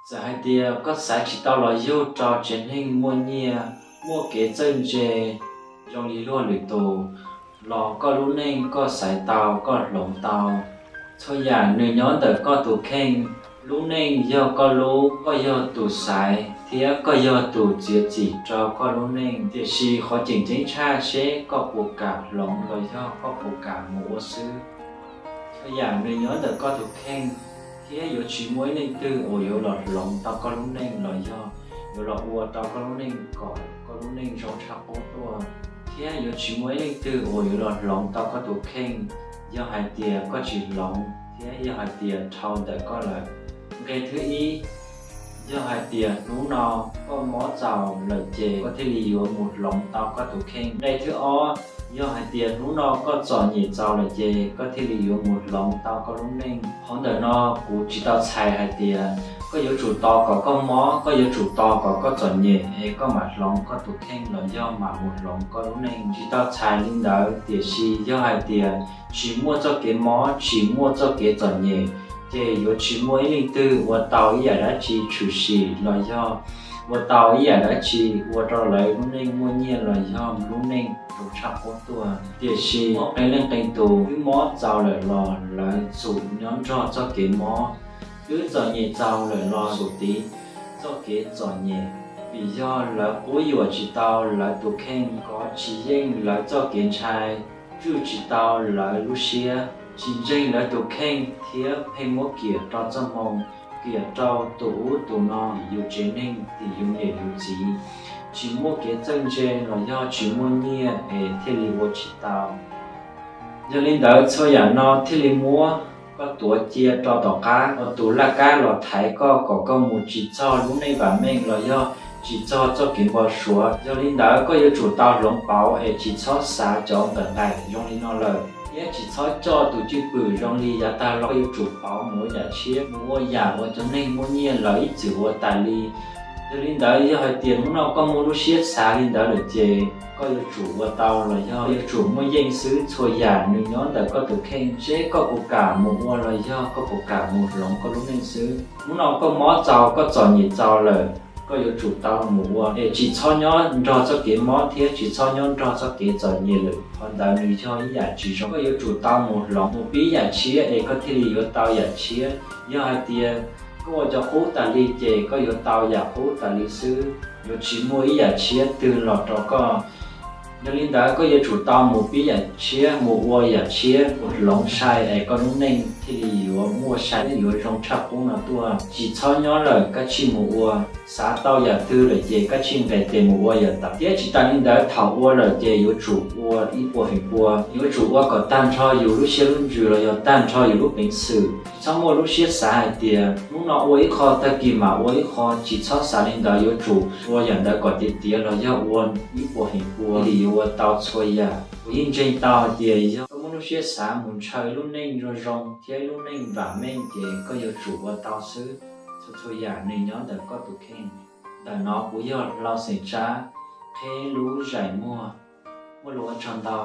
Txawm hais tias koj xaiv tsis tau los yug rau tsev neeg muaj nyiaj, muaj kev txawj ntse zoo li luag lwm tus los koj lub neej koj xaiv tau, koj hloov tau. Txhua yam nws nyob ntawm koj tus kheej. Lub neej yog koj lub, koj yog tus xaiv thiab koj yog tus txiav txim rau koj lub neej. Tiam sis qhov tseem ceeb tshaj seb koj puas kam hloov los yog koj puas kam mus ua xwb. Txhua yam nws nyob ntawm koj tus kheej, thiab yuav tsis muaj ib leej twg uas yuav los hloov tau koj lub neej los yog yuav los ua rau koj lub neej kom koj lub neej zoo tshaj qub tuaj. Thiab yuav tsis muaj ib leej twg uas yuav los hloov tau koj tus kheej yog hais tias koj tsis hloov thiab yog hais tias dhau ntawm koj lawm. Nqe thib ib, yog hais tias hnub no koj mob txaus lawm ces koj thiaj li yuav mus hloov tau koj tus kheej. Nqe thib ob, yog hais tias hnub no koj txom nyem txaus lawm ces koj thiaj li yuav mus hloov tau koj lub neej. Qhov ntawm no kuv tsis tau txhais hais tias koj yuav tsum tos kom koj mob, koj yuav tsum tos kom koj txom nyem es koj mam hloov koj tus kheej los yog mam mus hloov koj lub neej. Tsis tau txhais li ntawd, tiam sis yog hais tias tsis muaj txoj kev mob, tsis muaj txoj kev txom nyem, ces yuav tsis muaj ib leej twg ua tau ib yam dab tsi tshwm sim los yog ua tau ib yam dab tsi ua rau lawv lub neej muaj nyiaj los yog lub neej zoo tshaj qub tuaj. Tiam sis muaj qee leej qee tus twb mob txaus lawm los lawv txum nyob nrog txoj kev mob, twb txom nyem txaus lawm los txum tiv txoj kev txom nyem, vim yog lawv quab yuam tsis tau lawv tus kheej, kov tsis yeej lawv txoj kev ntshai, tswj tsis tau lawv lub siab, tsis ntseeg lawv tus kheej thiab pheej muab kiam rau txoj hmoo, kiam rau tus ub tus no, yus tsev neeg, tim yus niam yus txiv, tsis muaj kev txawj ntse los yog tsis muaj nyiaj es thiaj li ua tsis tau. Yog li ntawd txhua yam no thiaj li muab koj tuav cia rau tom qab, ua tus laj kab los thaiv koj kom koj mus tsis txog lub neej vam meej los yog tsis txog txoj kev npau suav. Yog li ntawd koj yuav tsum tau hloov pauv es tsis txhob xav cov ntawm nqaim zoo li no lawm, thiab tsis txhob coj tus cwj pwm zoo li yav tag los. Koj yuav tsum pauv mus ua yam tshiab, mus ua yam uas cov neeg muaj nyiaj lawv ib txwm ua tas li. Yog li ntawd yog hais tias hnub no koj muaj lub siab xav li ntawd lawm ces koj yuav tsum ua tau los yog yuav tsum muaj yeej xwb. Txhua yam nws nyob ntawm koj tus kheej, seb koj puas kam mus ua los yog koj puas kam mus hloov koj lub neej xwb. Hnub no koj mob txaus, koj txom nyem txaus lawm, koj yuav tsum tau mus ua es tsis txhob nyob nrog txoj kev mob thiab tsis txhob nyob nrog txoj kev txom nyem lawm. Qhov ntawd nws yog ib yam tsis zoo. Koj yuav tsum tau mus hloov, mus pib yam tshiab es koj thiaj li yuav tau yam tshiab. Yog hais tias koj ua cov qub tas li ces koj yuav tau yam qub tas li xwb, yuav tsis muaj ib yam tshiab twg los rau koj. Yog li ntawd koj yuav tsum tau mus pib yam tshiab, mus ua yam tshiab, mus hloov sai es koj lub neej thiaj li yuav muaj sai, yuav zoo tshaj qub no tuaj. Tsis txhob nyob lawm, koj tsij mus ua. Xav tau yam twg lawm ces koj tsij nqes tes mus ua yam ntawd. Thiab tsis tas li ntawd, thaum ua lawm ces yuav tsum ua ib puas feem pua, yuav tsum ua kom tag nrho yus lub siab lub ntsws los yog tag nrho yus lub peev xwm. Tsis txhob muaj lub siab xav hais tias hnub no ua ib qho, tag kis mam ua ib qho. Tsis txhob xav li ntawd, yuav tsum ua yam ntawd kom tiav tiav los yog ua ib puas feem pua thiaj li yuav ua tau txhua yam. Kuv yeej ntseeg tau hais tias yog koj muaj lub siab xav mus ntshaw lub neej zoo zoo thiab lub neej vam meej ces koj yuav tsum ua tau xwb. Txhua txhua yam nws nyob ntawm koj tus kheej. Ntawm no kuv yog Hlau Xeem Tsab, qheb lub zais muag. Muaj lus ua tsaug ntau.